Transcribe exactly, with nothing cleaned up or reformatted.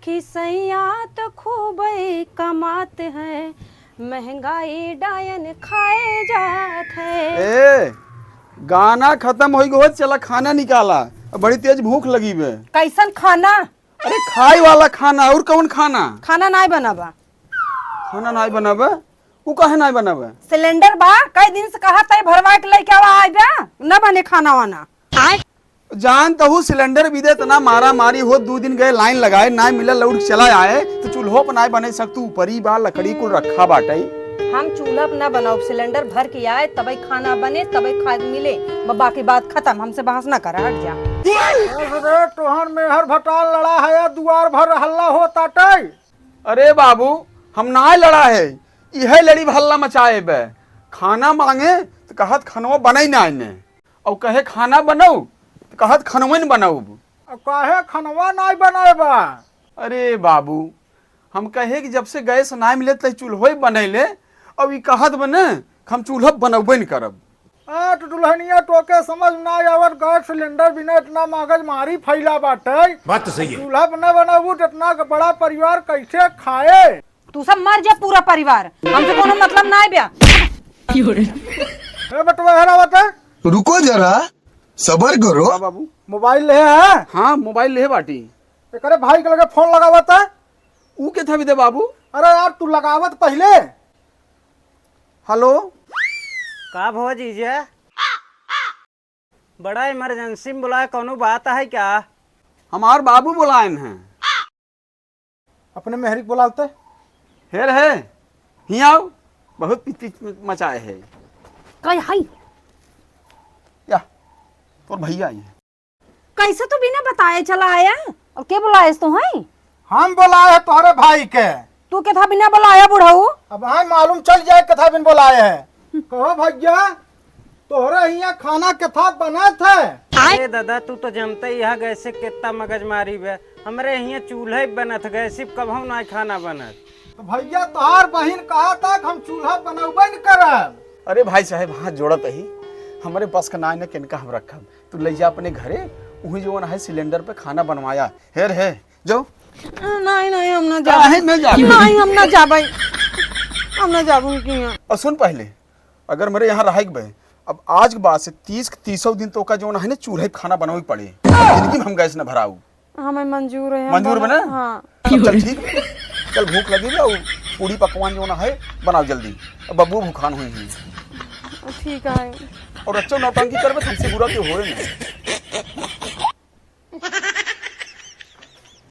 कि सैया तो खूबे कमात है, महंगाई डायन खाए जात है। ए, गाना खतम होइ गो, चला खाना निकाला, अब बड़ी तेज भूख लगी बे। कैसन खाना? अरे खाए वाला खाना, और कौन खाना? खाना नाय बनाबा। खाना नाय बनाबा? उ काहे नाय बनाबा? सिलेंडर बा, कई दिन से कहा तय भरवा के लेके आवा, आइबा, न बने खाना वाना। जान तहु सिलेंडर बिदे इतना मारा मारी हो, दू दिन गए लाइन लगाए, नाय मिला लौट चला आए, तो चूल्हो पर नाय बने सकतू, ऊपरी बा लकड़ी कुल रखा बाटे। हम चूल्हा पर ना बनाओ, सिलेंडर भर के आए तबे खाना बने, तबे खाए के मिले, ब-, बाकी बात खत्म, हमसे बहस ना कर, हट जा। बस रे, तोहन मेहर भटार लड़ा है या दुआर भर हल्ला होत आटे? अरे बाबू, हम नाय लड़ा है, इहे लड़ी हल्ला मचाए बे। खाना मांगे तो कहत खनवा बनई ना आने, और कहे खाना बनाऊ तो कहत खनवे न बनाऊ। अब काहे खनवा नाय बनाए बा? अरे बाबू, हम कहे कि जब से गैस नाय मिले तै चूल्हो ही बनैले, अब ई कहत बने कि हम चूल्हा बनबे न करब। आ, तो दुल्हनिया तोके समझ ना आवत, गैस सिलेंडर बिना इतना मगजमारी फैला बाटे। बात तो सही है। चूल्हा पर ना बनाबू तो इतना बड़ा परिवार कैसे खाए? तू सब मर जा पूरा परिवार, हमसे कोनो मतलब ना है ब्या। ए बटवा, हेरा बता। रुको जरा, सबर करो। हाँ बाबू। मोबाइल ले है? हाँ, मोबाइल ले बाटी। एकरे भाई के लगे फोन लगावत है। ऊ के था भी दे बाबू। अरे यार, तू लगावत पहले। हेलो। का भवा जीजा? बड़ा इमरजेंसी में बुलाए, कौनो बात है क्या? हमार बाबू बुलाएन हैं। अपने मेहरी के बुलावते। हेर है, हियाँ आओ, बहुत पिच्ची मचाए है। कई हई? या, तोर भैया आई है। कैसे तू बिना बताए चला आया? और के बुलाएस तो हैं? हम बुलाए हैं तोहरे भाई के। तू के था बिना बुलाया बुढ़ऊ? अब हाँ मालूम चल जाए के था बिन बुलाए है। कहो भैया, तोहरे हियाँ खाना के था बनत है? अरे दादा, तू तो जानते ही है गैसे कितना मगजमारी बे। हमरे हियाँ चूल्हे बनत, गैसे कबहू ना खाना बनत। तो भैया, तोहार बहिन कहा था कि हम चूल्हा बनौबे न करब। अरे भाई साहब, हाथ जोड़त ही, हमरे बस का नाय न किनका हम रखब। तू ले जा अपने घरे, उही जवन है सिलेंडर पे खाना बनवाया। हेर है, जाओ। नहीं, नहीं, हम ना जाबे। काहे ना जाबे? नहीं, हम ना जाबे। हम ना जाबे उनके यहाँ। और सुन पहले, अगर मेरे यहाँ रहे के बे, अब आज के बाद से तीस के तीसों दिन तोका जवन है ना चूल्हे पे खाना बनावे के पड़े। जिंदगी में हम गैस न भराऊ। हमें मंजूर है, हम मंजूर बना-, बना? हाँ। अब चल ठीक बा। चल भूख लगी बा, और पूड़ी पकवान जवन है बनाओ जल्दी। अब बब्बू भूखान हुई हैं। ठीक है। और अच्छा नौटंकी करबे, तुमसे बुरा क्यों होए ना।